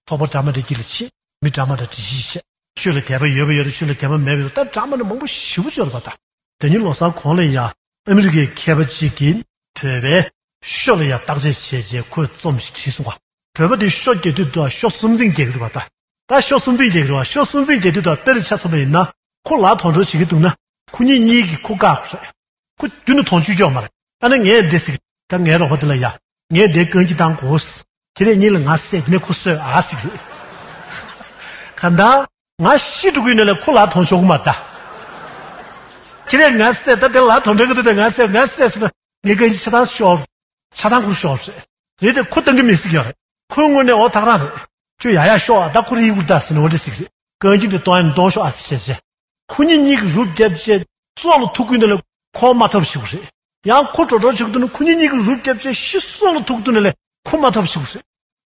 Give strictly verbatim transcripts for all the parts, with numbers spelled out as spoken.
ཚོགས་པ་འདྲ་མི་འདྲ་དཀྱིལ་ལ་ཕྱིན། མི་འདྲ་མི་འདྲ་འདྲ་གཞིས་བྱས། ཆོས་ལ་དད་པ་ཡོད་པ་ཡོད་རེད། ཆོས་ལ་དད་པ་མེད་པ་ཡོད་རེད། ད་འདྲ་མི་འདྲ་མང་པོ་ཞེ་པོ་ཅིག་ཡོད་རེད་པ། ད་ཟླ་ཉིན་ལོ་གསར་གོང་ལ་ཡ་ཨ་མི་རི་ཀའི་མཁས་པ་གཅིག་གིས་བོད་པའི་ཤོ་ལ་ཡ་བརྟག་དཔྱད་བྱས་རྗེས་ཁོས་རྩོམ་ཞིག་བྲིས་སོང་བ། བོད་པ་དེ་ཤོ་རྒྱག་དུས་དུ་ཤོ་སུམ་རྩེན་རྒྱག་གི་རེད་པ། ད་ད་ཤོ་སུམ་རྩེན་རྒྱག་གི་རེད་པ། ཤོ་སུམ་རྩེན་རྒྱག་དུས་དུ་དཔེར་ཆ་མཚོན་པ་ཡིན་ན་ཁོ་ལ་དོན་གྲུབ་བྱེད་ཀྱི་འདུག་ན་ཁོ་གཉིས་གཉིས་ཀྱིས་ཁོ་བཀག་པ་རེད། ཁོ་རྒྱུན་དུ་དོན་གཅོད་སྐྱོ་མ་རེད། ཨ་ནི་ངས་འདྲེ་ཟིག་ད་ངའི་རོགས་པ་དེ་ལ་ཡ། ངས་འདྲེ་རྐང་གཅིག་བཏང་དགོས། ཁྱེད་རེ་གཉིས་ལ་ང་བསད་དེ་ནས་ཁོ་གསོད་ཨ་ཟིག་རེད། ག་ད་ང་ཤི་འགྲོ་གི་ཡོད་ན་ལས་ཁོ་ལ་དོན་ཆོག་གི་མ་ད། ཁྱེད་རེ་ང་བསད་ད་དེ་ལ་དོན་འགྲོ་གི་འདུག་ད་ང་བསད་ང་བསད་ཟེར་ན་ངས་རྐང་གཅིག་ཆ་ཚང་ཤོར། ཆ་ཚང་ཁུར་ཤོར་རེད། རེད་དེ་ཁོ་བཏང་གི་མི་ཟིག་ཡོད་རེད། ཁོའི་ངོས་ནས་འོ་ཐག་རང་རེད། ཁྱོད་ཡ་ཡ་ཤོག་ཨ་ད་ཁོ་རེ་ཡི་གུར་ད་ཟེར་ནས་འོ་འདྲ་ཟིག་རེད། རྐང་གཅིག་འདྲ་གཏོང་ཡ་ནི་གཏོང་ཤོག་ཨ་ཟེར་བྱས་བྱས། ཁོ་གཉིས་གཉིས་ཀྱི་རུབ་བརྒྱབ་བྱས་སྲོག་ལ་ཐུག་གི་ཡོད་ན་ལས་ཁོ་མ་ཐོབ་ཞིག་རེད། ཡང་ཁོ་འགྲོ་འགྲོ་བྱེད་ཀྱི་འདུག་ན་ཁོ་གཉིས་གཉིས་ཀྱི་རུབ་བརྒྱབ་བྱས་ཤི་སྲོག་ལ་ཐུག་གི་འདུག་ན་ལས་ཁོ་མ་ཐོབ་ཞིག་རེད།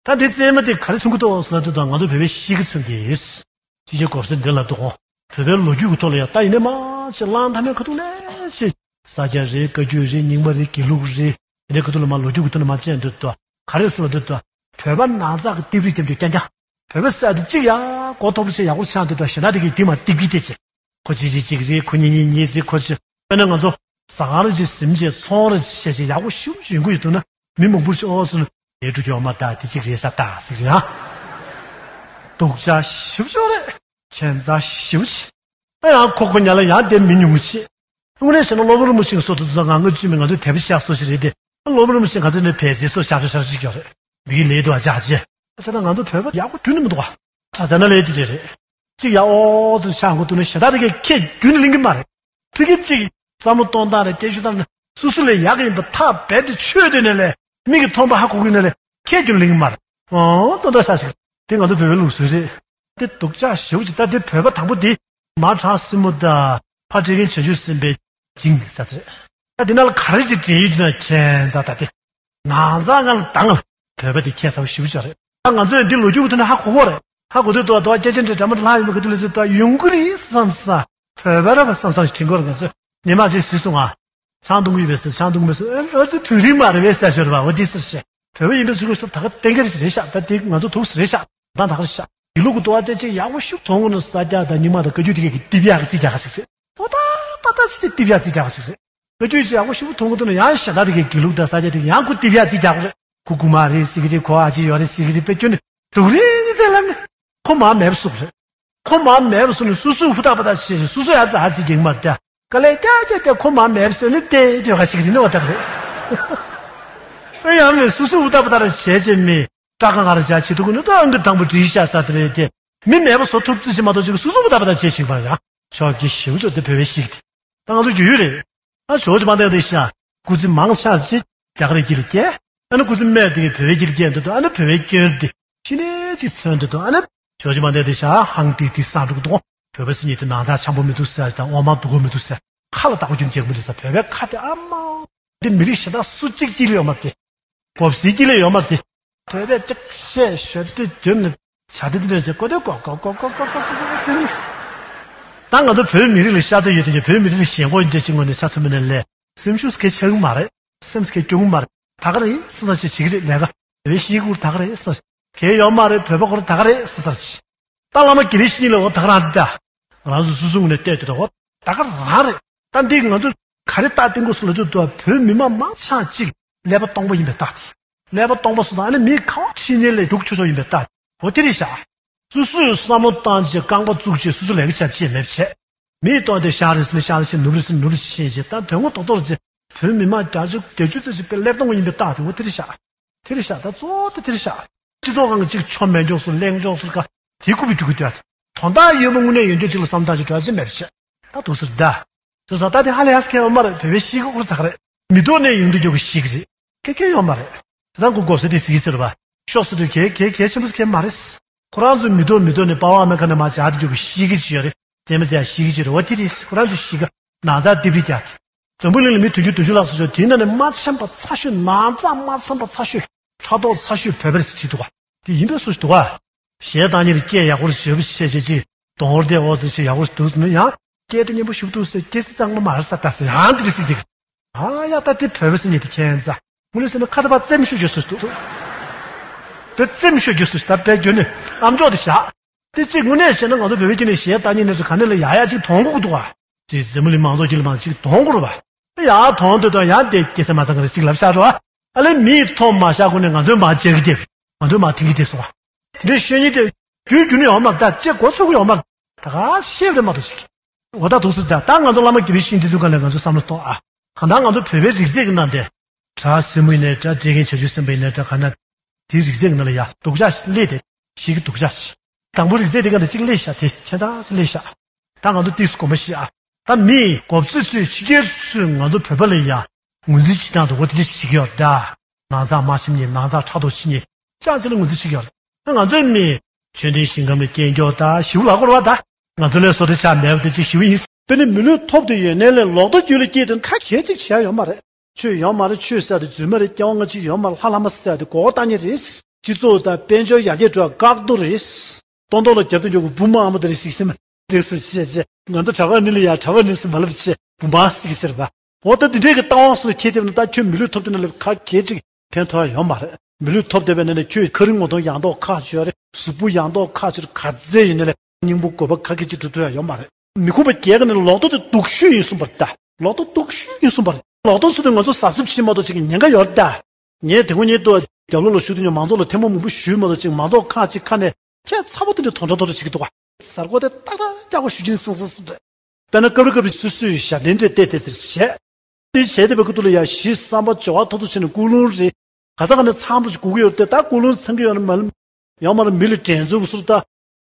ད་འདི་རྩེད་མོ་དེ་ག་རེ་མཚོན་གྱི་འདུག་ཟེར་ན་དེ་དང་ང་ཚོ་བོད་པའི་གཤིས་ཀ་མཚོན་གྱི། ཅི་བྱེད་དགོས་ཟེར་འདི་ལ་འདུག་གོ། བོད་པའི་ལོ་རྒྱུས་ཀྱི་ཐོག་ལ་ཡང་ད་ཡིན་ནའི་མ་ཆེ་གླང་ཐ་མའི་ཁ་ཐུག་ལས་ཆེ། ས་སྐྱ་རེད། བཀའ་བརྒྱུད་རེད། རྙིང་མ་རེད། དགེ་ལུགས་རེད། དེ་འདྲའི་ཁ་ཐུག་ལ་མ་ལོ་རྒྱུས་ཀྱི་ཐོག་ནས་མ་བྱས་འདུག་ཏོ། ག་རེ་ཟེར་ལ་འདུག་ཏོ། བོད་པ་ནང་ཚགས་ཀྱི་རྟིབ་རིབ་རྐྱང་རྐྱང་རྐྱང་རྐྱང་། བོད་པ་ས་དེ་གཅིག་ཡ་གོ་ཐོབ་ཆེ་ཡག་པོ་ཆགས་འདུག་ཏོ། ཞེ་དྲག་དེ་གི་དེ་མ་རྟིབ་གི་དེ་ཆེ། ཁོ་གཅིག་གཅིག་གཅིག་རེད། ཁོ་གཉིས་གཉིས་གཉིས་རེད། ཁོ་གཅིག་དཔེར་ན་ང་ཚོ་ཟ་ཁང་རེ་གཅིག་ཟིན་བྱས་ཚོང་རེ་བྱས་བྱས་ཡག་པོ་ཞིབ་ཞིབ་ཡོང་གི་ཡོད་འདུག་ན་མི་མང་པོ་ཞིག་ཨོ་སོང་ནས་དེ་འགྲོ་རྒྱུ་མ་ད་དེ་གཅིག་རེད་ས་ད་ཟེར་ཡ། སྡུག་ཅག་ཞིབ་ཅོག་རེད། ཁྱད་མཚར་ཞེ་པོ་ཅིག་ཨ་ཡང་ཁོ་ཁོ་ཉ་ལ་ཡང་དེ་མི་ཉུང་ཤེས། དངོས་གནས་བཤད་ན་སློབ་དཔོན་རིན་པོ་ཆེ་གི་སྲོལ་དུ་ཚོ་ང་ངོས་བཅུད་མི་ང་ཚོའི་དད་པ་བཤགས་སོ་ཞིག་རེད་དེ། སློབ་དཔོན་རིན་པོ་ཆེ་ང་ཚོའི་ནས་བལ་ཟེར་སོ་ཤར་ཤར་ཤར་ཅིག་ཡོད་རེད། མི་གི་ལས་དུ་ཨ་ཅག་ཅེ། ཨ་ཅག་ད་ང་ཚོ་བོད་པ་ཡག་པོ་རྒྱུན་ནས་མི་འདུག་ཨ། ཁྲ་ཟ་ན་ལས་དེ་རེད་རེད། གཅིག་ཡ་ཨོ་དུ་ཤ་ཁོ་དུ་ནས་ཞེ་དྲག་རེ་གས་ཁྱེད་རྒྱུན་ནས་ལེན་གི་མ་རེད། ཕ་གི་གཅིག་བསམ་བློ་གཏོང་སྟངས་རེད། སྐད་ཤུགས་བཏང་ནས་སོ་སོ་ལས་ཡག་གི་ཡིན་པ་ཐག་རྦད་དེ་ཆོད་དེ་ནས་ལས་མིག་གིས་མཐོང་པ་ཧ་གོ་གི་ནས་ལས་ཁྱེད་རྒྱུན་ལེན་གི་མ་རེད། ཨོ་ཏོ་འདྲ་ཤ་ཞིག་དེ་ང་ཚོ་བོད་པའི་ལུགས་སྲོལ་རེད། དེ་སྡུག་ཅག་ཞེ་པོ་ཅིག་ད་དེ་བོད་པ་དང་པོ་དེ་མ་དྲག་སྲིན་མོ་དང་ཕ་སྤྲེལ་རྒན་བྱང་ཆུབ་སེམས་དཔའི་སྦྱིན་ས་དེ་རེད། ད་དེ་ནང་ལ་ག་རེ་ཅིག་འདྲེན་ཡོད་ན་ཁྱད་མཚར་ད་དེ། ནང་ཚང་ང་ལ་དང་བོད་པ་དེ་ཁྱད་མཚར་བ་ཞེ་པོ་ཅིག་རེད། ད་ང་ཚོས་འདི་ལོ་རྒྱུས་ཀྱི་ཐོག་ནས་ཧ་གོ་གོ་རེད། ཧ་གོ་དུས་དུ་དུ་སྐད་ཆ་འདྲི་འདྲ་མ་ལྷག་ཡོད་མ་གི་དུ་ལ་དུ་དུ་ཡོང་གི་རེད་བསམ་ས། བོད་པ་ར་བ་བསམ་བསམ་ཞིག་དྲན་གོ་རེད། ང་ཚོས་ཉི་མ་ཅིག་གཟིགས་སོང་ང་། ཆང་འཐུང་གི་ཡོད་པས་ཟེར། ཆང་འཐུང་མེད་ཟེར། ཨ་ཨ་ཙི་དུས་རིང་མ་རེད་པས་ཟེར་ཞོར་བ་འོ་དེ་ཟེར་ཞེས། བོད་པ་ཡིན་པའི་ཚུལ་གྱིས་ད་ག་གཏན་འཁེལ་ཞིག་རེད་ཤག་ད་དེ་ང་ཚོ་ཐུགས་སུ་རེད་ཤག་ད་ད་ག་རེད་ཤག་དགེ་ལུགས་ཀྱི་དུ་བ་དེ་ཅིག་ཡག་པོ་ཞིག་མཐོང་གི་ན་ས་སྐྱ་དང་རྙིང་མ་དང་བཀའ་བརྒྱུད་དེ་གས་ཀྱི་ཏི་བི་ཡག་རྩིས་རྒྱག་ཞིག་རེད། པོ་ཏ་པ་ཏ་ཅིག་ཏི་བི་ཡག་རྩིས་རྒྱག་ཞིག་རེད། བཀའ་བརྒྱུད་ཅིག་ཡག་པོ་ཞིག་མཐོང་གི་འདུག་ན་ཡང་ཞེ་དྲག་དེ་གས་དགེ་ལུགས་དང་ས་སྐྱ་དེ་གས་ཡང་ཁོ་ཏི་བི་ཡག་རྩིས་རྒྱག་གི་རེད། ཁོ་རྐུ་མ་རེད་ཟེར་གི་རེད། ཁོ་ཨ་ཅེ་ཡོད་རེད་ཟེར་གི་རེད། དཔེ་སྐྱོན་ནི་སྡུག་རེད་ཟེར་ལབ་ནི། ཁོ་མ་མེད་པ་བཟོ་གི་རེད། ཁོ་མ་མེད་པ་བཟོ་ནས་སོ་སོས་ཧུར་ཐག་པ་ཐག་བྱས་ཤིང་སོ་སོས་ཡ་ཙ་ཨ་ཙི་རྒྱག་མ་རེད་ད། དཀའ་ལས་རྒྱག་རྒྱག་རྒྱག་ཁོ་མ་མེད་པ་བཟོས་ནས་བལྟས་སྡོད་ག་ཞིག་རེད་ནི་བ་ད་ག་རེད། ཨེ་ཡང་མེད་སོ་སོས་ཧུར་ཐག་པ་ཐག་ར་བྱས་བྱས་མེད་སྐྲག་ག་ང་ར་བྱ་བྱེད་ཐུབ་གི་ནི་ད་ཨང་གི་དང་པོ་བྲིས་ཤག་ས་དེ་རེད་དེ། མི་མེད་པ་བཟོ་ཐུབ་ཙི་ཞིག་མ་གཏོགས་ཅིག་སོ་སོས་ཧུར་ཐག་པ་ཐག་བྱས་ཤིག་པ་ཡ། ཆོག་གི་ཞིབ་ཚོ་དེ་བོད་པའི་ཞིག་དེ། ད་ང་ཚོ་རྒྱུས་ཡོད་རེད། ཨ་ཇོ་ཇོ་མ་འདས་དེ་ཤ། སྐུ་ཚེ་མང་ཆགས་ཅིག་རྒྱ་གར་གྱི་ལ་སྐྱེས། ཨ་ནི་སྐུ་ཚེ་སྨད་དེ་གི་བོད་པའི་གྱི་ལ་སྐྱེས་འདུག་ཏོ། ཨ་ནི་བོད་པའི་སྐྱོན་དེ་ཕྱི་ནས་ཅིག་མཚོན་འདུག་ཏོ། ཨ་ནི་ཇོ་ཇོ་མ་འདས་དེ་ཤ་ཧང་ཏིག་ཏིག་སང་འགྲོ་གི་འདུག་བོད་པ་སྲིད་ཉིད་དེ་ནང་ཚགས་འཆམ་པོ་མི་འདུག་ཟེར་དང་འོ་མ་འདུག་གོ་མི་འདུག་ཟེར། ཁ་ལ་བདག་པོ་རྒྱུན་རྒྱག་མི་འདུག་ཟེར། བོད་པའི་ཁ་དེ་ཨ་མ། འདི་མི་རིགས་གཞན་དག་སུ་གཅིག་སྐྱིད་ལ་ཡོད་མ་རེད་དེ། གོབ་སྲིད་ཀྱི་ལས་ཡོད་མ་རེད། བོད་པས་ཅིག་བཤད་ཞོད་དུས་རྒྱུན་ནས་བྱ་དེ་འདི་འདྲ་བྱེད་ཀོ་དེ་ཀོ་ཀོ་ཀོ་ཀོ་ཀོ་ཀོ་ཀོ་ཀོ་ཀོ་ཀོ། ད་ང་ཚོ་བོད་མི་རིགས་ལ་ཤ་ཚ་ཡོད་དུས་ཀྱང་བོད་མི་རིགས་ལ་ཞེན་ཁོག་འདྲ་ཅིག་ངོས་ནས་ཆ་མཚོན་པ་ནས་ལས་སེམས་ཤུགས་སྐད་ཆག་གི་མ་རེད། སེམས་སྐད་སྐྱོ་གི་མ་རེད། ད་ག་རེད་ས་ས་ཞིག་བྱེད་ཀྱི་རེད་ལས་ཀ་བོད་པའི་ཤི་ཁུར་ད་ག་རེད་ས་ས་གལ་ཡོད་མ་རེད། བོད་པ་ཁོ་ར་ད་ག་རེད་ས་ས་ཞིག་ད་བླ་མ་དགེ་བའི་བཤེས་གཉེན་ལ་འོ་ད་ག་རང་འདི་ད། རང་སོ་སོ་སོ་ངོས་ནས་བལྟས་དུས་ད་འོ་ད་ག་རང་རེད། ད་འདི་ང་ཚོ་ག་རེ་རྟགས་བསྟན་དགོས་སུ་ལ་དུ་དུ་བོད་མི་མང་མང་ཆ་གཅིག་ཀླད་པ་སྟོང་པ་ཡིན་པའི་རྟགས་དེ། ཀླད་པ་སྟོང་པ་སུ་དང་ཨ་ནི་མི་ཁ་བ་ཁྲི་ཉེ་ལས་སྡུག་ཆོག་ཆོག་ཡིན་པའི་རྟགས་དེ་འོ་དེ་རེད་ཤག་སོ་སོས་བསམ་བློ་བཏང་བྱས་རྐང་པ་བཙུགས་བྱས་སོ་སོ་ལས་ཀ་བྱ་བྱེད་མེད་བྱས། མིའི་སྟོང་དེ་ཤར་རེ་སི་ནི་ཤར་རེ་ཤི་ནུབ་རེ་སི་ནུབ་རེ་ཤི་ཤེས་བྱས་ད་དོན་ངོ་ཐོག་ཐོག་རེ་བྱས་བོད་མི་མང་བརྒྱ་ཆ་བརྒྱད་ཅུ་ཙམ་ཞིག་དཔེ་ཀླད་སྟོང་པ་ཡིན་པའི་རྟགས་དེ་འོ་དེ་རེད་ཤག་དེ་རེད་ཤག་ད་གཙོ་བོ་དེ་དེ་རེད་ཤག་སྤྱི་ཚོགས་ཁང་གི་གཅིག་ཆོ་མེད་འཇོག་སུ་གླེང་འཇོག་སུ་ཀ་དེའི་རྐུབ་པའི་རྒྱུག་གི་སྡོད་ཡ་དེ། དོན་དག་ཡོད་པ་དངོས་གནས་ཡོད་འདོད་ཅིག་ལ་བསམ་བཏང་ཅིག་འགྲོ་ཡ་ཅིག་མེད་པ་བྱས། ད་འདུག་ཟེར་ད། དེ་སོང་ད་དེ་ཧ་ལས་ཧ་སི་ཁེ་ཡོད་མ་རེད། བོད་པའི་ཤི་ཁུ་ཁུར་ད་ག་རེད། མི་ཐོག་ནས་ཡོང་དུས་རྒྱུག་གི་ཤི་གི་རེད། ཁེ་ཁེ་ཡོད་མ་རེད། དེ་ཚང་ཁུ་གོབ་ས་དེ་ཟིག་ཟེར་བ། ཤོག་ཟེར་དུས་ཁེ་ཁེ་ཁེ་ཆེན་པོ་ཟིག་ཁེ་མ་རེད། ཁོ་རང་ཚོ་མི་ཐོག་མི་ཐོག་ནས་པ་ཝང་ཨ་མེ་ཁ་ནས་མ་བྱ་དུས་རྒྱུག་གི་ཤི་གི་ཅིག་ཡོད་རེད། ཟེར་མ་ཟེར་ཤི་གི་ཅིག་རེད། འོ་དེ་རེད། ཁོ་རང་ཚོ་ཤི་གི་ན་ཚ་རྡིབ་རིག་རྒྱག་དེ། འཛམ་བུ་གླིང་ལ་མི་བདུན་ཅུ་བདུན་ཅུ་ལྷག་ཙམ་ཤོར། དེའི་ནང་ནས་མ་འཆམ་པ་ཚ་ཤོས་ན་ཚ་མ་འཆམ་པ་ཚ་ཤོས་ཕྲག་དོག་ཚ་ཤོས་བོད་པ་རེད་ཟེར་བྲིས་འདུག་ག་དེ་ཡིན་པའི་སུ་ཞིག་འདུག་ག་གཞས་བཏང་མཁན་རེད། སྐད་ཡག་པོ་རེད་ཞེ་པོ་བཤད་བྱེད་ཅིག་གདོང་བར་དེ་འོ་ཟེར་ཞིག་ཡག་པོ་ཞིག་འདུག་ཟེར་ན་ཡང་སྐད་དེ་སྙན་པོ་ཞིག་འདུག་ཟེར། སྐད་ཚིག་གཙང་མ་མ་རེད་ས་ད་ཟེར་ཡང་དེ་རེད་ཟེར་གྱི། ཨ་ཡ་ད་དེ་བོད་པ་ཟེར་མཁན་དེ་ཁྱད་མཚར། དངོས་གནས་ཟེར་ན་ཁ་ད་པ་རྩེད་མོ་ཤོད་རྒྱུ་སུ་འདུག་དཔེ་རྩེད་མོ་ཤོད་རྒྱུ་སུ་ཞིག་ད་དཔེ་རྒྱུ་ནི་ཨམ་ཅོག་དེ་བཞག་དེ་གཅིག་དངོས་གནས་བཤད་ན་ང་ཚོ་བོད་པའི་སྐྱེ་གནས་གཞན་ལྟ་ཉིན་ནས་སུ་ག་ནས་ལ་ཡག་ཡག་ཅིག་མཐོང་གི་འདུག་ག་ཅིག་འཛམ་བུ་གླིང་མང་ཚོགས་ཀྱི་ལ་མང་ཅིག་མཐོང་དགོས་རེད་པ། ཡག་མཐོང་འདོད་དང་ཡག་དེ་སྐྱེ་ས་མ་ཚང་གི་རེད་ཅིག་ལབ་བཞག་འགྲོ་བ། ཨ་ལེ་མིས་མཐོང་མ་བཞག་གོང་ནས་ང་ཚོས་མར་བཅད་ཀྱི་བསྡད། ང་ཚོས་མར་འཐེན་གྱི་བསྡད་སོང་བ། དེ་འདྲའི་ཤོད་ཉིན་དེ་རྒྱུ་རྒྱུ་ནི་ཡོང་མ་རེད། ད་ཅེས་གོ་ཚོད་ཀྱི་ཡོང་མ་རེད། ད་ག་ཤེས་རེད་མ་གཏོགས་ཤིག་འོ་ད་འདུག་སེ་ད་ད་ང་ཚོ་བླ་མ་དགེ་བའི་བཤེས་གཉེན་འདི་ཚོ་ག་ལས་ང་ཚོ་བསམ་བློ་གཏོང་ཨ། གང་ལྟར་ང་ཚོ་བོད་པའི་རིགས་རྫས་ཀྱི་ནང་དེ། བྲག་སྲིན་མོ་ཡིན་ནའི་འདྲ། བཀྲས་མཁན་བྱ་རྒྱུད་སེམས་དཔའ་ཡིན་ནའི་འདྲ། ག་ན་དེའི་རིགས་རྫས་ཀྱི་ནང་ལ་ཡ་སྡུག་ཅག་ཞིག་སླེབས་ཏེ་ཞིག་གི་སྡུག་ཅག་ཞིག་དང་པོ་རིགས་རྫས་དེ་ག་ནས་གཅིག་སླེབས་ཤག་དེ་ཁྱད་མཚར་ཞིག་སླེབས་ཤག་ད་ང་ཚོ་ཏིས་དགོངས་པ་བཞེས་ཨ། ད་མི་གོ་ཚོད་ཚོད་ཕྱི་རྒྱལ་ཚོས་ང་ཚོ་བོད་པ་ལ་ཡ་ངོས་འཛིན་བྱེད་སྟངས་དུ་འོ་དེ་འདྲ་ཞིག་ཡོད་ད། ནང་ཚགས་མ་ཤེས་མཁན། ནང་ཚགས་ཕྲག་དོག་ཆེ་མཁན། ཅང་ཅི་ལ་ངོས་འཛིན་བྱེད་ཀྱི་ཡོད་རེད། ང་ཚོའི་མི་ཆོས་ལྡན་ཞིང་ཁམས་ལ་སྐྱེས་མགྱོགས་ད་ཞིའུ་ལ་གོ་ར་བ་ད། ང་ཚོ་ལས་བཟོ་དེ་ཆགས་མེད་པ་དེ་གཅིག་ཞིའུ་ཡིན། དཔེར་ན་མི་ལུས་ཐོབ་སྟེ་ཡོད་ནའི་ལས་ལོག་ལྟ་རྒྱུད་ལ་སྐྱེས་དོན་ཁ་གལ་གཅིག་བྱས་ཡོད་མ་རེད། ཆོས་ཡོད་མ་རེད། ཆོས་ཟེར་དེ་རྫུན་མ་རེད། སྐྱེ་བ་སྔ་ཕྱི་ཡོད་མ་རེད། ལྷ་ལྷ་མ་ཟེར་དེ་མགོ་བོ་བཏགས་ཉེ་རེད། སྤྱི་ཚོགས་དང་དཔལ་འབྱོར་ཡར་རྒྱས་འགྲོ་བ་བཀག་རྡོ་རེད། སྟོང་ཐོག་ལ་རྒྱབ་ཏུ་འཇོག་གི་བུ་མ་ཨ་མ་དེ་རེད་ཟིག་སེམས་རེད་ཟེར་བཤད་བྱས། ང་ཚོ་བྲག་དཀར་ནི་ལ་ཡ་བྲག་དཀར་ནི་ཟེར་མ་ལབ་བྱས་བུ་མ་ཟིག་ཟེར་བ། འོ་ད་འདི་འདྲའི་གི་ལྟ་བ་སོགས་ཁྱེད་དེ་ན་ད་ཁྱོད་མི་ལུས་ཐོབ་དེ་ན་ལབ་ཁ་གལ་ཅིག་ཕན་ཐོགས་ཡ་ཡོད་མ་རེད། མི་ལུས་ཐོབ་བསྡད་པའི་ནང་ནས་ཁྱོད་ཁ་རི་ངོ་གདོང་ཡག་མདོག་ཁ་ཆེ་རེད། གཟུགས་པོ་ཡག་མདོག་ཁ་ཆེ་རེད། ག་ཚད་ཡིན་ནའི་ལས་སྙིང་པོ་དགོས་པ་ཁ་སྐད་ཅིག་སྒྲུབ་ཐུབ་ཡ་ཡོད་མ་རེད། མི་ཁོམ་པ་རྒྱལ་ཁ་ནས་ལོག་རྟོག་དེ་སྡུག་ཤོས་ཡིན་གསུངས་པ་རེད་ད། ལོག་རྟོག་སྡུག་ཤོས་ཡིན་གསུངས་པ་རེད། ལོག་རྟོག་ཚོ་དེ་ང་ཚོ་གཟབ་གཟབ་བྱེད་མ་གཏོགས་ཅིག་ཉེན་ཁ་ཡོད་རེད་ད། ངས་དེ་སྔོན་ཉིན་དུ་རྒྱབ་ལོགས་ལ་ཞུགས་དུས་ཀྱང་མང་ཚོགས་ལ་ཐལ་མོ་མང་པོ་ཞུས་མ་གཏོགས་ཅིག་མང་ཚོགས་ཁག་ཅིག་ཁ་ནས་ཁྱད་མཚར་པོ་དེ་འདྲ་དོ་འདྲ་དོ་འདྲ་བྱེད་ཀྱི་འདུག་ག་གཟའ་འཁོར་དེ་ཏག་ཏག་རྒྱག་པ་ཞུ་གྱིན་སོང་སོང་སོང་རེད། དཔེར་ན་སྐབས་རེ་སྐབས་རེ་སོ་སོས་ཞབས་བརྟན་འདྲ་བལྟས་བལྟས་ཟེར་བྱས། དེ་བྱས་བསྡད་པའི་ཁ་ཐུག་ལ་ཡ་གཞི་བསམ་པ་སྦྱོར་བ་ཐོབ་ཐོབ་བྱས་ནས་ཀུན་སློང་རེད། ག་ས་ག་ནས་འཚམས་འདྲ་ཞིག་དགོས་ཀྱི་ཡོད་རེད་དེ། ད་ཀུན་སློང་འཚམ་གྱི་ཡོད་ན་མ་ལ་ཡང་མ་ལ་མི་ལ་དྲན་འཛུལ་གྱི་ཟུར་ད་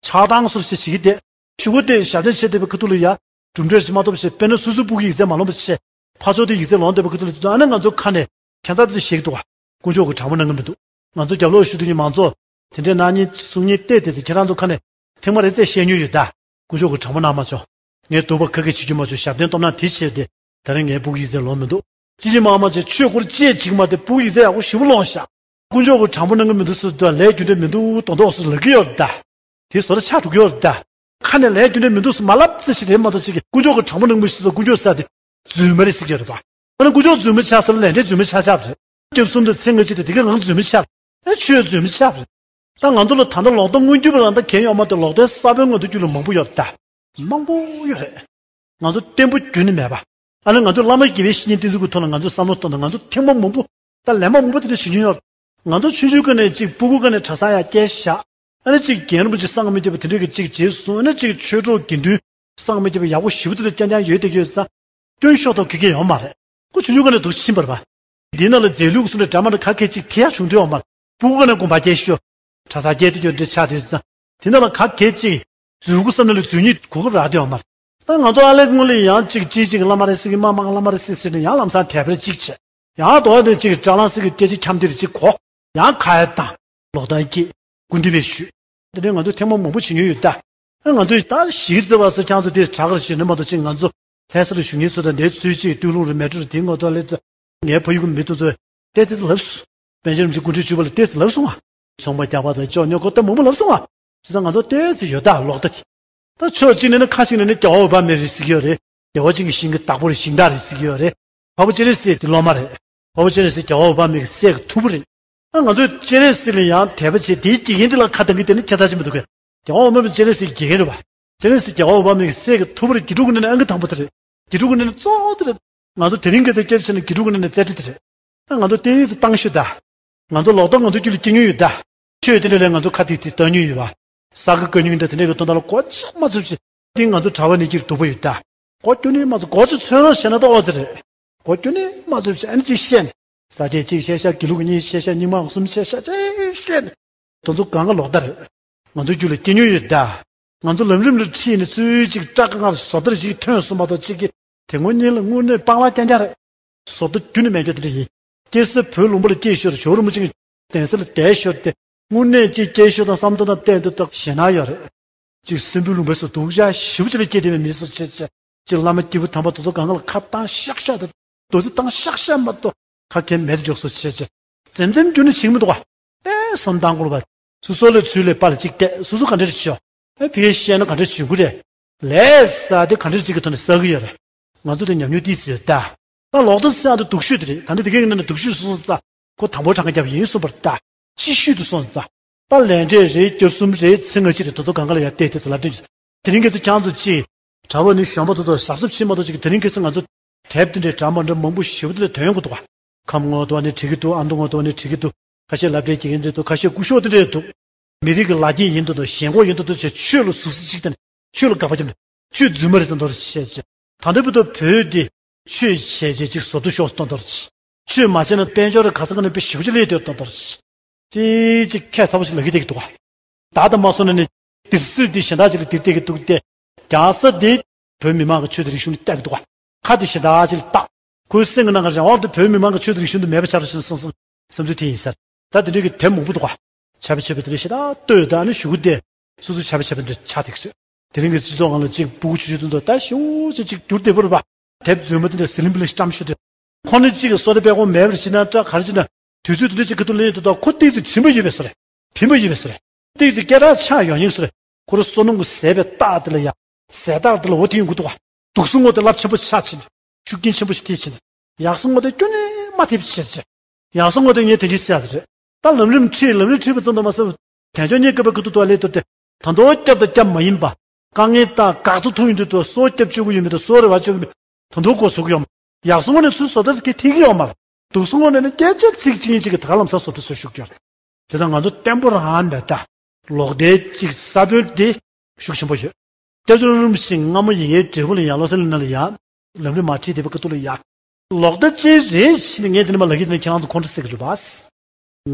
ཆགས་སྡང་ཟུར་བྱས་བྱེད་ཀྱི་བསྡད། གཞུག་གུ་དེ་ཞབས་བརྟན་བྱས་བསྡད་པའི་ཁ་ཐུག་ལ་ཡ་གྲུབ་འབྲས་ཞིག་མ་ཐོབ་བྱས། དཔེར་ན་སོ་སོའི་སྤུ་གུ་ཡིག་ཚད་མ་ལོངས་པ་བྱས། ཕར་ཕྱོགས་དེ་ཡིག་ཚད་ལོངས་བསྡད་པའི་ཁ་ཐུག་ལ་དུས་ད་ཨ་ནི་ང་ཚོ་ཁ་ནས་ཁྱད་མཚར་དེ་འདྲ་བཤད་ཀྱི་འདུག་ག་དཀོན་མཆོག་གི་དྲང་པོ་གནང་གི་མི་འདུག་ང་ཚོ་རྒྱབ་ལོགས་ཞུགས་དུས་ཀྱི་མང་ཚོགས་དེ་འདྲའི་གནང་མཁན་གསུང་མཁན་བལྟས་བལྟས་ཚེ་ཁྱེད་རང་ཚོ་ཁ་ནས་ཐེངས་མ་རེ་ཙམ་བཤད་མྱོང་ཡོད་ད། དཀོན་མཆོག་གི་དྲང་པོ་གནང་མ་བྱུང་། ངས་སྡུག་པ་ཁ་སྐད་བྱེད་རྒྱུ་མ་བྱུང་། ཞབས་བརྟན་སྟོབས་ན་དེ་བྱས་ཏེ་ད་རིང་ངའི་སྤུ་གུ་ཡིག་ཚད་ལོངས་མི་འདུག་ཅི་ཅི་མ་མ་བྱས་ཆོས་སྐོར་ཅེས་བྱེད་ཀྱི་མ་དེ་སྤུ་གུ་ཡིག་ཚད་ཡག་པོ་ཞེ་པོ་ལོངས་ཤག་དཀོན་མཆོག་གི་དྲང་པོ་གནང་གི་མི་འདུག་ཟེར་དུས་ལས་རྒྱུ་འབྲས་མི་འདུག་མདོག་མདོག་སུ་ལབ་ཀྱི་ཡོད་རེད་ད། དེ་བཟོ་འདྲ་ཆགས་འགྲོ་གི་ཡོད་རེད་ད། ཁ་ནས་ལས་རྒྱུ་འབྲས་མི་འདུག་ཟེར་མ་ལབ་ཙམ་ཞིག་རེད་མ་གཏོགས་ཅིག་གི་དཀོན་མཆོག་གི་དྲང་པོ་གནང་གི་མི་འདུག་ཟེར་དུས་དཀོན་མཆོག་ཟེར་དེ་རྫུན་མ་རེད་ཟེར་གྱི་ཡོད་རེད་པ། ཨ་ནི་དཀོན་མཆོག་རྫུན་མ་ཆགས་ས་ལ་ལས་འབྲས་རྫུན་མ་ཆགས་ཆགས་རེད། སྐྱབས་གསུམ་དང་ཚེ་སྔ་ཕྱི་དེ་དེ་གའི་ངང་རྫུན་མ་ཆགས་རེད། ཨ་ཆོས་རྫུན་མ་ཆགས་རེད། ད་ང་ཚོ་ལ་ད་ལྟ་ལོག་རྟོག་མངོན་གྱུར་བ་རང་ད་གལ་ཡོད་མ་རེད། ལོག་རྟོག་གསར་པའི་ངང་དུ་རྒྱུད་ལ་མང་པོ་ཡོད་ད། མང་པོ་ཡོད་རེད། ང་ཚོ་བརྟན་པོ་རྒྱུན་ནས་མེད་པ། ཨ་ནི་ང་ཚོ་བླ་མ་དགེ་བའི་བཤེས་གཉེན་བསྟེན་ཚུལ་གྱི་ཐོག་ལ་ང་ཚོས་བསམ་བློ་གཏོང་དང་། ང་ཚོ་ཐེངས་མ་མང་པོ་ད་ལན་མ་མང་པོ་དེ་འདྲ་བྱེད་མྱོང་ཡོད། ང་ཚོ་ཆུང་ཆུང་སྒང་ནས་གཅིག་སྤུ་གུ་སྒང་ནས་གྲྭ་ས་ཡར་བསྐྱལ་བཞག་ཨ་ནི་གཅིག་རྒན་རིན་པོ་ཆེ་སངས་རྒྱས་མི་ཐེག་པ་དེ་འདྲས་ཀྱི་གཅིག་རྗེས་སུ་བཟུང་། ཨ་ནི་གཅིག་ཆོས་གྲོགས་དགེ་འདུན་སངས་རྒྱས་མི་ཐེག་པ་ཡག་པོ་ཞེ་པོ་དེ་འདྲ་རྐྱང་རྐྱང་ཡོད་བསྡད་ཀྱི་ཡོད་ཙང་། སྐྱོན་ཤོར་ཐབས་ག་གེ་ཡོད་མ་རེད། ཁོ་ཆུང་ཆུང་སྒང་ནས་འདུག་ཕྱིན་པ་རེད་པ། འདི་ནང་ལ་རྫས་ལུགས་སུ་འདྲ་འདྲ་མ་འདྲ་ག་གེ་གཅིག་ཐེ་ཡག་བྱུང་དུས་ཡོད་མ་རེད། སྤུ་གུ་སྒང་ནས་དགོན་པ་བསྐྱལ་ཤོག་གྲྭ་ས་བསྐྱལ་དུས་ཀྱང་འདྲ་ཆགས་དུས་ཙང་། དེ་ནང་ལ་ག་གེ་གཅིག་རྫུན་སྐུ་བསམ་ནས་ལ་རྫུན་ཉིད་གོ་སྐབས་རག་དུས་ཡོད་མ་རེད། ད་ང་ཚོ་ཨ་ལས་སྔོན་ལ་ཡང་གཅིག་གཅིག་གཅིག་བླ་མ་རེད་ཟེར་གི། མ་མ་བླ་མ་རེད་ཟེར་ཟེར་ནས་ཡང་ལམ་སང་དད་པ་རེ་གཅིག་བྱས། ཡང་དོ་དེ་གཅིག་སྐྲ་ལང་སེ་གི་སྐད་ཆ་འཁྱམ་དེ་རེ་གཅིག་གོ། ཡང་ཁ་ཡ་བཏང་། ལོག་ལྟ་སྐྱེས། སྐུར་འདེབས་པས་ཞུས། འདི་འདྲའི་ང་ཚོས་ཐེངས་མ་མང་པོ་བྱེད་མྱོང་ཡོད་ད། ཨ་ང་ཚོས་ད་གཞི་རྩེ་བ་ཚོ་ཁྱང་ཚོ་དེ་དྲག་གར་བྱེད་ནི་མ་གཏོགས་ཅིག་ང་ཚོ་ལྷ་ས་ལ་བཞུགས་མཁན་ཚོ་དང་འདིར་ཚུར་གཅིག་སྟོད་ལུང་རེད། མལ་གྲོ་རེད། དེའི་ངོ་ཐོག་ལ་ངའི་ཕ་ཡུལ་གྱི་མི་དེ་ཚོས་ཏོག་ཙམ་ལབ་སོང་། པཎ་ཆེན་རིན་པོ་ཆེ་སྐུ་ཕྲེང་བཅུ་པ་ལ་ཏོག་ཙམ་ལབ་སོང་ང་། ཚོང་པ་རྒྱག་པ་དང་ཅོག་ཉོ་གོ་ད་མང་པོ་ལབ་སོང་ང་། བྱས་ཙང་ང་ཚོ་ཏོག་ཙམ་ཡོད་ད་ལོག་ལྟ་དེ། ད་ཕྱོགས་གཅིག་ནས་ནི་ཁ་ཅིག་ནས་ནི་རྒྱལ་བ་འོད་དཔག་མེད་རེད་ཟེར་གྱི་ཡོད་རེད། རྒྱལ་བ་ཅན་གྱི་ཞིང་གི་བདག་པོ་རེད། ཞིང་བདག་རེད་ཟེར་གྱི་ཡོད་རེད། འཕགས་པ་སྤྱན་རས་གཟིགས་དེ་སློབ་མ་རེད། འཕགས་པ་སྤྱན་རས་གཟིགས་རྒྱལ་བ་འོད་དཔག་མེད་ཀྱི་སྲས་ཀྱི་ཐུ་བོ་རེད། ཨ་ང་ཚོས་སྤྱན་རས་གཟིགས་ལ་ཡང་དད་པ་བྱེད་དེའི་དགེ་རྒན་དེ་ལ་ཁ་གཏད་མཁན་དེ་ནི་ཁྱད་མཚར་ཅིག་མི་འདུག་གས། རྒྱལ་བ་འོད་དཔག་མེད་སྤྱན་རས་གཟིགས་ཀྱི་དགེ་རྒན་རེད་པ། སྤྱན་རས་གཟིགས་རྒྱལ་བ་འོད་དཔག་མེད་ཀྱི་སྲས་ཀྱི་ཐུ་བོ་རེད། དགེ་ཕྲུག་གི་ནང་ནས་ཨང་ཀི་དང་པོ་དེ་རེད། དགེ་ཕྲུག་གི་ནང་ནས་གཙོ་བོ་དེ་རེད། ང་ཚོ་དེ་རིང་གི་ཚེ་སྐྱེལ་བྱས་ན་དགེ་ཕྲུག་གི་ནང་ནས་རྩེ་གྲས་དེ་རེད། ཨ་ང་ཚོ་ཏོག་ཙམ་བཏང་ཤོག་ད། ང་ཚོ་ལོག་ལྟ་ང་ཚོ་རྒྱུད་ལ་སྐྱེ་མྱོང་ཡོད་ད། ཆོས་དེ་འདྲ་ལས་ང་ཚོ་ཁ་ཐིག་ཐིག་བཏང་མྱོང་ཡོད་པ། ས་ག་བཀའ་རྙིང་དང་དེ་འདྲ་གི་དོན་དག་ལ་གོ་ཆ་མ་ཚུགས་ཤིག་དེ་ང་ཚོ་གྲྭ་པ་ནས་ཀྱིར་སྡུག་པོ་ཡོད་ད། གོ་སྐྱོན་ནི་མ་ཚུགས། གོ་ཆ་ཚོད་རོགས་བྱས་ན་ད་ཨོ་ཙི་རེད། གོ་སྐྱོན་ནི་མ་ཚུགས་བྱས། ཨ་ནི་གཅིག་བཤད་ནས། ས་སྐྱ་གཅིག་བཤད་ཤག་དགེ་ལུགས་གཉིས་བཤད་ཤག་རྙིང་མ་གསུམ་བཤད་ཤག་ཅེས་བཤད་ནས། དེ་ཚོ་གང་ག་ལོག་ལྟ་རེད། ང་ཚོ་རྒྱུད་ལ་སྐྱེ་མྱོང་ཡོད་ད། ང་ཚོ་ལམ་རིམ་ལ་ཁྲིད་ནས་ཚུར་གཅིག་སྐྲག་སྔར་བཟོ་ལྟར་ཞིག་ཐོན་སོང་མ་གཏོགས་གཅིག་གིས་དེ་སྔོན་ཉིན་ལ་དངོས་གནས་སྤང་བླང་རྐྱང་རྐྱང་རེད། བཟོ་ལྟ་རྒྱུན་ནས་མེད་རྒྱུ་དེ་འདྲ་ཡིན། སྐྱེ་ས་བོད་ལུང་པ་ལ་སྐྱེས་ཤོར། ཇོ་བོ་རིན་པོ་ཆེ་གི་གདན་ས་ལ་བསྡད་ཤོར་ཏེ་དངོས་གནས་གཅིག་སྐྱེས་ཤོར་དང་བསམ་བློ་དང་བསྟན་དུ་དག་ཞེད་སྣང་ཡོད་རེད། གཅིག་སྲིན་པོའི་ལུང་པའི་སོ་སྡུག་ཅག་ཞེ་པོ་ཅིག་ལ་སྐྱེས་བསྡད་པའི་མི་སོ་བྱས་བྱས་གཅིག་བླ་མ་སྐྱེས་བུ་དམ་པ་དེ་ཚོ་གང་ག་ལ་ཁ་བཏང་ཤག་ཤག་དང་རྡོ་རྗེ་བཏང་ཤག་ཤག་མ་གཏོགས་ཁ་གལ་མེད་དུ་འཇོག་སོ་བྱས་བྱས་འཛེམ་འཛེམ་རྒྱུ་ནི་ཞིག་མི་འདུག་ག་ཨེ་བསམ་བཏང་དགོས་པ། སོ་སོ་ལས་ཚུལ་ལས་པ་ལ་གཅིག་བལྟས། སོ་སོ་ག་འདྲ་བྱེད་ཤོག་ཨེ་ཕ་གིར་བཤད་ན་ག་འདྲ་བྱེད་དགོས་རེད། ལས་ས་དེ་ག་འདྲ་ཅིག་གི་ཐོག་ནས་བསགས་ཀྱི་ཡོད་རེད། ང་ཚོ་དེ་ཉམས་མྱོང་ཏིས་ཡོད་ད། ད་ལོག་ལྟ་ཟེར་ཡག་དེ་སྡུག་ཤོས་དེ་རེད། ད་ནི་དེ་གའི་ནང་ནས་སྡུག་ཤོས་སུ་སོང་ཙང་ཁོ་དང་པོ་གྲངས་ཀ་བརྒྱབ་ཡིན་གསུངས་པ་རེད་ད། སྤྱི་ཤོས་དུ་སོང་ཙང་ ད་ལས་འབྲས་རེད། སྐྱབས་གསུམ་རེད། ཚེ་སྔ་ཕྱི་རེད། དེ་ཚོ་གང་ག་ལ་ཡར་བལྟས་བལྟས་ཚེ་ལབ་དུས། དེ་རིང་ཁ་སང་ཁྱེད་རང་ཚོ་ཅིག་གྲྭ་པ་ནི་གཞོན་པ་དེ་ཚོ་གཟབ་གཟབ་བྱེད་མ་གཏོགས་ཅིག་དེ་རིང་ཁ་སང་ང་ཚོ་དེབ་དེ་འདྲའི་འདྲ་མ་འདྲ་མང་པོ་ཞེ་པོ་དེ་ལ་ཐོན་ཡོང་གི་འདུག་བ། ཁམས་ངོ་དོ་ནི་འགྲིག་གི་འདུག་ཨ་མདོ་ངོ་དོ་ནི་འགྲིག་གི་འདུག་ཁ་ཤས་ལབ་འདྲེ་རྒྱག་གི་འདྲ་འདུག་ཁ་ཤས་སྐུ་ཞབས་དེ་འདྲ་འདུག་མི་རིགས་ཀྱི་ལ་རྒྱལ་ཡིན་དུ་དང་ཞེན་ཁོག་ཡིན་དུ་དང་བྱས། ཆོས་ལ་ཟུག་གཟེར་ཅིག་བསྟན་ནས་ཆོས་ལ་དགག་པ་བརྒྱབ་ནས་ཆོས་རྫུན་མ་རེད་དང་དོར་བྱས་བྱས། ད་ལྟ་བར་དུ་བོད་འདི་ཆོས་བྱས་བྱས་ཅིག་བཟོ་འདུ་ཤོག་དང་དོར་བྱས། ཆོས་མ་བྱས་ན་དཔལ་འབྱོར་ར་ག་ས་ག་ནས་དཔེ་ཞེ་པོ་ཅིག་སླེབས་དུས་དང་དོར་བྱས། ཅིག་ཅིག་ཁ་གསལ་པོ་ཞིག་ལབ་ཀྱི་བསྡད་ཀྱི་འདུག་བ། བདག་ལྟ་མ་སོང་ན་ནི་དིར་སིར་འདི་གཞན་དག་ཅིག་ལ་དིར་བསྡད་ཀྱི་འདུག་སྟེ། རྒྱལ་ས་འདི་བོད་མི་མང་གི་ཆོས་དང་རིག་གཞུང་ལ་བལྟ་གི་འདུག་བ། ཁ་འདི་གཞན་དག་ཅིག་ལ་བལྟ། ཁོའི་སེམས་ཀྱི་ནང་གི་རང་དབང་དེ་བོད་མི་མང་གི་ཆོས་དང་རིག་གཞུང་དེ་མེད་པ་ཆགས་རེད་ཟེར་བསམ་བསམ་བསམ་ཚུལ་དེ་ཡིན་ཟེར། ད་དེ་འདྲའི་གི་དེབ་མང་པོ་འདུག་ག་ཆར་པ་ཆར་པ་དེ་འདྲ་ཞེ་དྲག་ལྟོས། ད་ནི་གཞུག་གུ་དེ་སོ་སོ་ཆར་པ་ཆར་པ་འདྲ་ཆགས་བསྡད་ཀྱི་རེད། དེ་རིང་གི་སྤྱི་ཚོགས་ནང་ལ་གཅིག་སྤུ་གུ་ཆུང་ཆུང་ཚོ་ད་ཞེ་པོ་ཅིག་ཅིག་འགྱུར་བདེ་པོ་རེད་པ། དེབ་རྫུན་མ་དེ་འདྲ་ཟི་ལིང་པི་ལིང་བཀྲམ་ཤོག་དེ། ཁོ་ནི་གཅིག་གི་བསོད་བདེ་དཔལ་འཁོར་མེད་པར་ཤི་ན་འདྲ་ག་རེ་བྱེད་ན། དུས་ཚོད་དེ་འདྲ་ཅིག་གི་ཐོག་སླེབས་ཡོང་དུས་ད་ཁོ་ཏོག་ཙམ་དྲན་པ་ཡོད་པའི་བཟོ་རེད། ཕན་པ་ཡོད་པའི་བཟོ་རེད། ཏོག་ཙམ་སྐད་གྲགས་ཆགས་ཡོང་ཡིན་བཟོ་རེད། ཁོ་རང་བསོད་ནམས་ཀྱི་ཟད་པའི་རྟགས་དེ་ལ་ཡ། ཟད་རྟགས་དེ་ལ་འོ་དེ་ཡོང་གི་འདུག་བ། དུག་གསུམ་ངོ་དེ་རླབས་ཆེན་པོ་ཆགས་ཕྱིན། ཤུགས་རྐྱེན་ཆེན་པོ་ཞིག་ཐེབས་ཕྱིན། ཡག་སོང་ངོ་དེ་ཁྱོན་ནས་མ་ཐེབས་ཕྱིན་ཕྱིན། ཡག་སོང་ངོ་དེ་ངས་དེ་ཅི་ཟེར་ཡ་རེད། ད་ལམ་རིམ་ཁྲིད་ལམ་རིམ་ཁྲིད་པ་ཙམ་དུ་མ་ཟད། དལ་འབྱོར་རྙེད་དཀའ་བའི་ཁ་ཐུག་ཏུ་སླེབས་དུས་དེ། ད་དུང་སྐྱབས་དང་སྐྱབས་མ་ཡིན་པ། དཀའ་ངལ་དང་དཀའ་ཚེགས་ཐུག་ཡོང་དུས་ད་སོ་སྐྱབས་བཅོལ་གྱི་ཡོད་མེད་དང་སོ་རེ་བ་བཅོལ་གྱི་མེད། ད་དུང་འགོ་ཚུགས་ཀྱི་ཡོད་མ་རེད། ཡག་སོང་ངོ་ནས་ཚུར་བཟོ་ལྟ་ཟེར་མཁན་ཐིག་གི་ཡོད་མ་རེད། དུག་སོང་ངོ་ནས་ནི་སྐད་ཆ་ཚིག་གཅིག་གཉིས་གཅིག་གིས་ད་ག་ལམ་སང་བཟོ་ལྟ་བཟོ་ཤུགས་ཀྱི་ཡོད་རེད། དེ་ལྟར་ང་ཚོ་བརྟན་པོ་རང་མེད་ད། ལོག་ལྟའི་གཅིག་ས་བོན་དེ་ཤུགས་ཆེན་པོ་ཡོད། སྐྱབས་རྗེ་རིན་པོ་ཆེ་སྔ་མོ་ཡི་གེའི་འབྲས་བུ་ལ་ཡང་བློ་གསལ་ལ་ན་ལ་ཡ། ལམ་རིམ་མ་ཁྲིད་བསྡད་པའི་ཁ་ཐུག་ལ་ཡ། ལོག་ལྟ་ཅན་རེད་ཟེར་ནས་ངས་དེ་ནས་མར་ལབ་ཀྱི་དེ་ནས་ཁྱེད་རང་ཚོ་ཁོང་ཁྲོ་ཟ་གི་རེད་པ།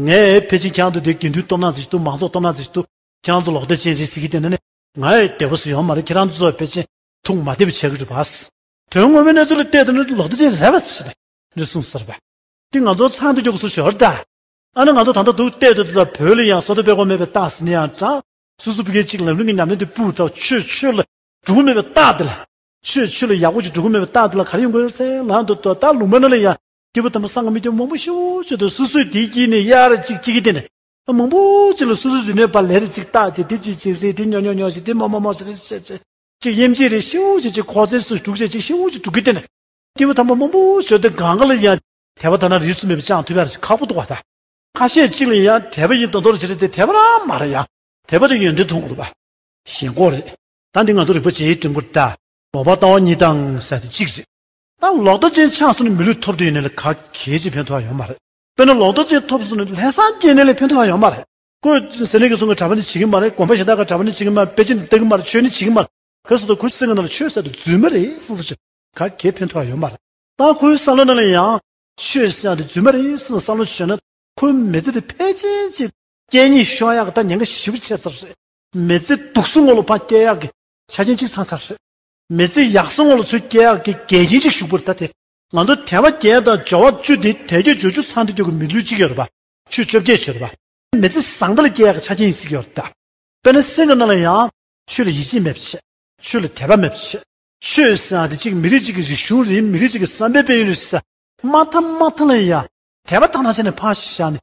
ངས་ཕལ་ཆེར་ཁྱེད་རང་ཚོ་དེ་དགེ་འདུན་སྟོབས་ན་ཟིག་འདུག་མང་ཚོགས་སྟོབས་ན་ཟིག་འདུག་ཁྱེད་རང་ཚོ་ལོག་ལྟ་ཅན་རེད་ཟེར་གྱི་དེ་ནས་ནི་ང་ཡི་བདེ་བ་སུ་ཡོང་མ་རེད། ཁྱེད་རང་ཚོ་ཕལ་ཆེར་ཐུགས་མ་བདེ་བ་བྱེད་ཀྱི་རེད་པ། དོན་ངོ་མའི་གནས་ཚུལ་ལ་བལྟས་དུས་ནི་ལོག་ལྟ་ཅན་རེད་པ་ཟེར་ནས་གསུངས་ཟེར་བ། འདི་ང་ཚོ་ཚང་དུ་འཇོག་སུ་ཞོར་ད། ཨ་ནི་ང་ཚོ་ད་ལྟ་འདུག་བལྟས་དུས་ད་བོད་ལ་ཡང་བསོད་བདེ་དཔལ་འཁོར་མེད་པའི་རྟགས་ཟེར་ནས་ཡང་དྲང་། སོ་སོ་བོད་སྐད་ཅིག་ལམ་རིམ་གྱི་ཉམས་ལེན་དུ་སྤུས་དག་ཆོས་ཆོས་ལ་འགྲོ་གི་མེད་པའི་རྟགས་དེ་ལ། ཆོས་ཆོས་ལ་ཡག་པོ་ཅིག་འགྲོ་གི་མེད་པའི་རྟགས་དེ་ལ་ག་རེ་ཡོང་གི་རེད་ཟེར་ལབ་འདུག་ད་ལུང་པ་ནང་ལ་ཡང་སྐྱེས་བུ་དམ་པ་སངས་མི་སྐྱེ་མང་པོ་ཞེ་པོ་ཅིག་འདུག་སོ་སོས་དེའི་དཀྱིལ་ནས་གཡར་ཅིག་ཅིག་གི་དེ་ནས་མང་པོ་ཅིག་ལ་སོ་སོའི་རིག་གནས་པ་ལས་རེ་ཅིག་བཏགས་ཅིག་དེ་ཅིག་ཅིག་རེད། དེ་ཉོ་ཉོ་ཉོ་ཞིག་དེ་མོ་མོ་མོ་ཟེར་རེ་བྱས་ཅིག་ཅིག་དབྱེ་འབྱེད་རེ་ཞེ་པོ་ཅིག་ཅིག་གོ་ཚད་སུ་དྲུག་ཅིག་ཅིག་ཞེ་པོ་ཅིག་དྲུག་གི་དེ་ནས། སྐྱེས་བུ་དམ་པ་མང་པོ་ཞིག་དེ་གང་ག་ལ་ཡང་དད་པ་དག་སྣང་རིས་སུ་མེད་པ་བཅངས་ཐུབ་ཡ་རེ་ཁག་པོ་འདུག་བ་ད། ཁ་ཤས་གཅིག་ལ་ཡང་དད་པ་ཡིན་མདོག་མདོག་བྱེད་རེད་དེ་དད་པ་རང་མ་རེད་ཡ། དད་པ་དེ་ཡོན་ཏན་མཐོང་དགོས་རེད་པ། ཞེན་ཁོག་རེད། ད་འདི་ང་ཚོ་རིག་པ་ཇི་ལྟར་བསྒྲིམ་དགོས་རེད་ད། མོས་པ་ལྟ་བ་གཉིས་དང་ཟེར་དེ་གཅིག་རེད། ད་ལོག་ལྟ་ཅན་ཆགས་སོང་ན་མི་ལུས་ཐོབ་འདོད་ཡོད་ན་ལ་ག་གེ་ཅིག་ཕན་ཐོགས་ཡ་ཡོད་མ་རེད། དཔེར་ན་ལོག་ལྟ་ཅན་ཐོབ་སོང་ན་ལྷག་བསམ་སྐྱེས་ན་ལ་ཕན་ཐོགས་ཡ་ཡོད་མ་རེད། ཁོས་ཟེར་ནས་ཀྱི་གསུང་གི་གྲྭ་པ་ནི་བྱེད་ཀྱི་མ་རེད། དགོན་པ་གཞན་དག་གི་གྲྭ་པ་ནི་བྱེད་ཀྱི་མ་རེད། དཔེ་ཆ་ནི་ལྟ་གི་མ་རེད། ཆོས་ནི་བྱེད་ཀྱི་མ་རེད། ག་རེ་ཟེར་ན་ཁོའི་སེམས་ཀྱི་ནང་ལ་ཆོས་ཟེར་དེ་རྫུན་མ་རེད་གསུངས་སོ་ཞེས་ག་གེ་ཕན་ཐོགས་ཡ་ཡོད་མ་རེད། ད་ཁོའི་བསམ་བློ་ནང་ལ་ཡང་ཆོས་ཟེར་དེ་རྫུན་མ་རེད་གསུངས་བསམ་བློ་བྱས་ན་ཁོའི་མི་ཚེ་དེ་ཕལ་ཆེར་ཅིག་སྐད་གཉིས་ཤོར་ཡག་གི་ད་ཉེན་ཁ་ཞེ་པོ་ཆེ་ཚར་རེད། མི་ཚེ་སྡུག་སོང་ངོ་ལ་ཕར་སྐྱེལ་ཡག་གི་ཆ་རྐྱེན་གཅིག་ཚང་ཚར་རེད། མི་ཚེ་ཡག་སོང་ངོ་ལ་ཚུར་སྐྱེལ་ཡག་གི་འགལ་རྐྱེན་གཅིག་ཞུགས་པ་རེད། ད་དེ་ང་ཚོ་དད་པ་རྒྱས་དང་སྦྱོར་བ་བཅུ་དེ་དལ་བ་བཅུ་ཚང་དུ་འགྱུར་གྱི་མི་ལུས་གཅིག་ཡོད་རེད་པ། ཆོས་བཅོ་བརྒྱད་ཡོད་རེད་པ། མི་ཚེ་བཟང་དྲགས་ལ་སྐྱེལ་ཡག་གི་ཆ་རྐྱེན་ཡིན་སྲིད་ཀྱི་ཡོད་རེད་ད། དཔེར་ན་སེམས་ཀྱི་ནང་ལ་ཡང་ཆོས་ལ་ཡིད་ཆེས་མེད་པ་བྱས། ཆོས་ལ་དད་པ་མེད་པ་བྱས། ཆོས་ཟེར་ཡག་དེ་གཅིག་མི་རིགས་གཅིག་གི་རིག་གཞུང་རེད། མི་རིགས་གཅིག་གི་བསམ་པའི་དཔལ་ཡོན་རེད་ཟེར། མ་མཐའ་མ་མཐའ་ལ་ཡང་དད་པ་དག་སྣང་བྱས་ནས་ཕར་བཞག་ནས་